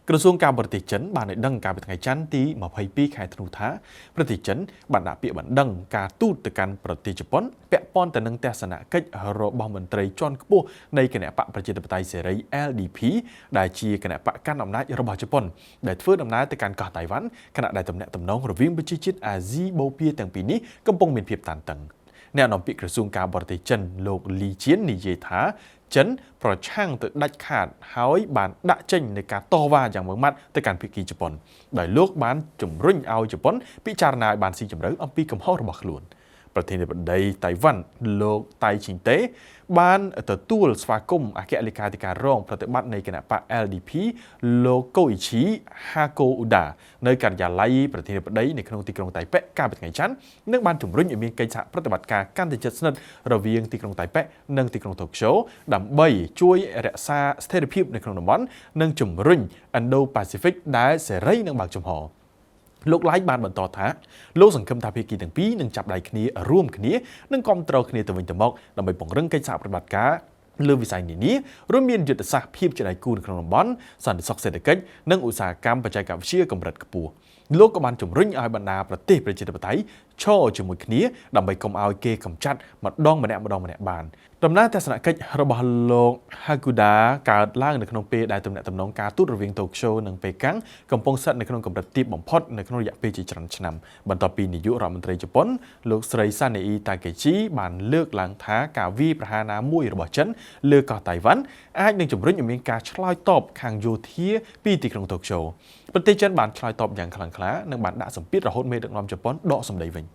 ក្រសួងការបរទេសចិនបានឲ្យដឹងកាលពីថ្ងៃច័ន្ទទី22ខែធ្នូថាប្រទេសចិនបានដាក់ពាក្យបណ្ដឹងការទូតទៅកាន់ប្រទេសជប៉ុនពាក់ព័ន្ធទៅនឹងទស្សនកិច្ចរបស់មន្ត្រីជាន់ខ្ពស់នៃគណបក្សប្រជាធិបតេយ្យសេរី LDP ដែលជាគណបក្សកាន់អំណាចរបស់ជប៉ុនដែលធ្វើដំណើរទៅកាន់កោះតៃវ៉ាន់ខណៈដែលទំនាក់ទំនងរវាងប្រជាជាតិអាស៊ីបូព៌ាទាំងពីរនេះកំពុងមានភាពតានតឹងអ្នកនាំពាក្យក្រសួងការបរទេសចិនលោកលីជៀននិយាយថាចិនប្រឆាំងទៅដាច់ខាតហើយបានដាក់ចេញនូវការតវ៉ាយ៉ាងម៉ឺងម៉ាត់ទៅកាន់ភាគីជប៉ុនដោយលោកបានជំរុញឲ្យជប៉ុនពិចារណាឲ្យបានស៊ីជម្រៅអំពីកំហុសរបស់ខ្លួនប្រធានាធិបតីតៃវ៉ាន់លោកតៃឈីងតេបានទទួលស្វាគមន៍អគ្គលេខាធិការរងប្រតិបត្តិនៃគណបក្ស LDP លោកកូអ៊ីឈីហាកូអ៊ូដានៅការិយាល័យប្រធានាធិបតីនៅក្នុងទីក្រុងតៃប៉េកាលពីថ្ងៃច័ន្ទនិងបានជំរុញឲ្យមានកិច្ចសហប្រតិបត្តិការកាន់តែជិតស្និទ្ធរវាងទីក្រុងតៃប៉េនិងទីក្រុងតូក្យូដើម្បីជួយរក្សាស្ថិរភាពនៅក្នុងតំបន់និងជំរុញ Indo-Pacific ដែលសេរីនិងបើកចំហលោកឡៃបានបន្តថាលោកសង្ឃឹមថាភាគីទាំងពីរនឹងចាប់ដៃគ្នារួមគ្នានិងគាំទ្រគ្នាទៅវិញទៅមកដើម្បីពង្រឹងកិច្ចសហប្រតិបត្តិការលើវិស័យនានារួមមានយុទ្ធសាស្ត្រភាពជាដៃគូនៅក្នុងតំបន់សន្តិសុខសេដ្ឋកិច្ចនិងឧស្សាហកម្មបច្ចេកវិទ្យាកម្រិតខ្ពស់លោកក៏បានជំរុញឲ្យបណ្ដាប្រទេសប្រជាធិបតេយ្យឈរជាមួយគ្នាដើម្បីកុំឲ្យគេកម្ចាត់ម្ដងម្នាក់ម្ដងម្នាក់បានដំណើរទស្សនកិច្ចរបស់លោកហាគូដាកើតឡើងនៅក្នុងពេលដែលទំនាក់ទំនងការទូតរវាងតូក្យូនិងប៉េកាំងកំពុងស្ថិតនៅក្នុងកម្រិតទាបបំផុតនៅក្នុងរយៈពេលជាច្រើនឆ្នាំបន្ទាប់ពីនាយករដ្ឋមន្ត្រីជប៉ុនលោកស្រីសានេអ៊ីតាកេជីបានលើកឡើងថាការវាយប្រហារណាមួយរបស់ចិនលើកោះតៃវ៉ាន់អាចនឹងជំរុញឲ្យមានការឆ្លើយតបខាងយោធាពីទីក្រុងតូក្យូប្រទេសចិនបានឆ្លើយតបយ៉ាងខ្លាំងក្លានិងបានដាក់សម្ពាធរហូតមេដឹកនាំជប៉ុនដកសម្ដីវិញ។